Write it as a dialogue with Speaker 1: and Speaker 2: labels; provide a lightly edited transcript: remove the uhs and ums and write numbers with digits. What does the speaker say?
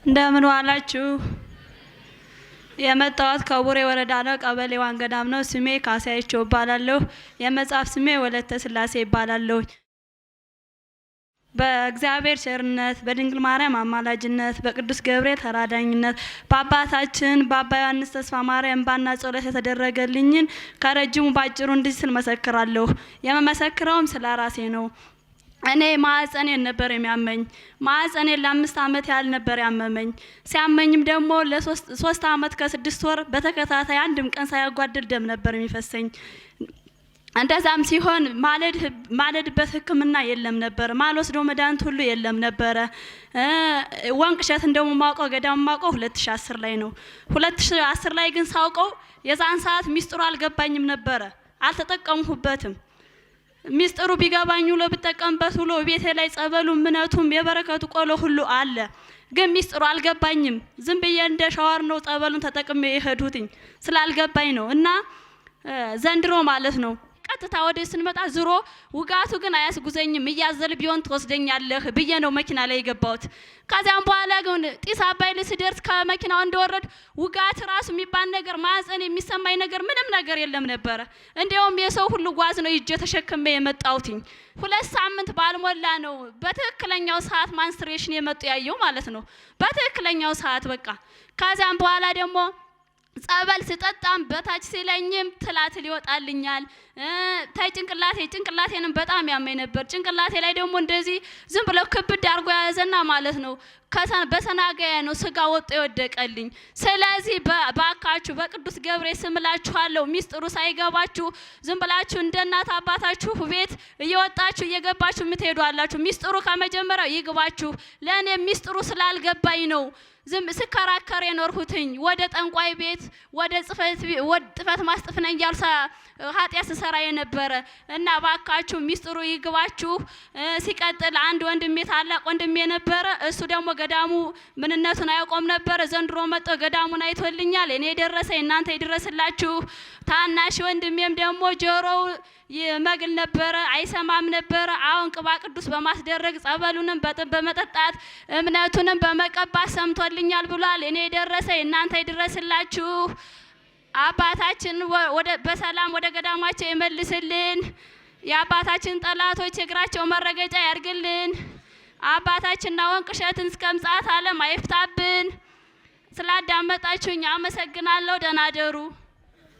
Speaker 1: እንደምን ዋላችሁ? የመጣሁት ከቡሬ ወረዳ ነው። ቀበሌ ዋንገዳም ነው። ስሜ ካሳያቸው እባላለሁ። የመጽሐፍ ስሜ ወለተ ስላሴ ይባላለሁ። በእግዚአብሔር ቸርነት፣ በድንግል ማርያም አማላጅነት፣ በቅዱስ ገብርኤል ተራዳኝነት፣ በአባታችን በአባ ዮሐንስ ተስፋ ማርያም ባና ጸሎት የተደረገልኝን ከረጅሙ ባጭሩ እንዲህ ስል መሰክራለሁ። የምመሰክረውም ስለ ራሴ ነው። እኔ ማህፀኔን ነበር የሚያመኝ። ማህፀኔን ለ5 አመት ያህል ነበር ያመመኝ። ሲያመኝም ደግሞ ለ3 አመት ከ6 ወር በተከታታይ አንድም ቀን ሳያጓድል ደም ነበር የሚፈሰኝ። እንደዛም ሲሆን ማለድበት ሕክምና የለም ነበር። ማልወስደው መድኃኒት ሁሉ የለም ነበረ። ወንቅ እሸት እንደውም ማውቀው፣ ገዳም ማውቀው 2010 ላይ ነው። 2010 ላይ ግን ሳውቀው የዛን ሰዓት ሚስጥሩ አልገባኝም ነበረ፣ አልተጠቀምሁበትም። ሚስጥሩ ቢገባኝ ውሎ ብጠቀምበት ውሎ ቤቴ ላይ ጸበሉ፣ እምነቱም፣ የበረከቱ ቆሎ ሁሉ አለ። ግን ሚስጥሩ አልገባኝም። ዝም ብዬ እንደ ሻወር ነው ጸበሉን ተጠቅሜ የሄድሁትኝ፣ ስላልገባኝ ነው። እና ዘንድሮ ማለት ነው ቀጥታ ወደ ስንመጣ ዝሮ ውጋቱ ግን አያስጉዘኝም፣ እያዘል ቢሆን ትወስደኛለህ ብዬ ነው መኪና ላይ የገባሁት። ከዚያም በኋላ ግን ጢስ አባይ ላይ ስደርስ ከመኪናው እንደወረድ ውጋት ራሱ የሚባል ነገር፣ ማህፀን የሚሰማኝ ነገር ምንም ነገር የለም ነበረ። እንዲያውም የሰው ሁሉ ጓዝ ነው ይዤ ተሸክሜ የመጣሁትኝ። 2 ሳምንት ባልሞላ ነው በትክክለኛው ሰዓት menstruation የመጡ ያየው ማለት ነው። በትክክለኛው ሰዓት በቃ። ከዚያም በኋላ ደግሞ ጸበል ስጠጣም በታች ሲለኝም ትላትል ይወጣልኛል። ታይ ጭንቅላቴ፣ ጭንቅላቴንም በጣም ያመኝ ነበር። ጭንቅላቴ ላይ ደግሞ እንደዚህ ዝም ብሎ ክብድ አድርጎ የያዘና ማለት ነው በሰናጋያ ነው ስጋ ወጥቶ የወደቀልኝ። ስለዚህ ባካችሁ በቅዱስ ገብርኤል ስም እላችኋለሁ፣ ሚስጥሩ ሳይገባችሁ ዝም ብላችሁ እንደ እናት አባታችሁ ቤት እየወጣችሁ እየገባችሁ የምትሄዱ አላችሁ። ሚስጥሩ ከመጀመሪያው ይግባችሁ። ለእኔ ሚስጥሩ ስላልገባኝ ነው ዝም ስከራከር የኖርሁትኝ፣ ወደ ጠንቋይ ቤት፣ ወደ ጽፈት ማስጥፍ ነኝ እያሉ ኃጢአት ስሰራ የነበረ። እና ባካችሁ ሚስጥሩ ይግባችሁ። ሲቀጥል አንድ ወንድሜ፣ ታላቅ ወንድሜ ነበረ። እሱ ደግሞ ገዳሙ ምንነቱን አያውቆም ነበረ። ዘንድሮ መጥቶ ገዳሙን አይቶልኛል። እኔ የደረሰ እናንተ ይድረስላችሁ። ታናሽ ወንድሜም ደግሞ ጆሮው ይመግል ነበረ፣ አይሰማም ነበረ። አሁን ቅባ ቅዱስ በማስደረግ፣ ጸበሉንም በመጠጣት፣ እምነቱንም በመቀባት ሰምቶልኛል ብሏል። እኔ የደረሰ እናንተ ይድረስላችሁ። አባታችን በሰላም ወደ ገዳማቸው ይመልስልን። የአባታችን ጠላቶች የእግራቸው መረገጫ ያርግልን። አባታችንና ወንቅ እሸትን እስከ ምጽአተ ዓለም አይፍታብን። ስላዳመጣችሁኝ አመሰግናለሁ። ደህና ደሩ።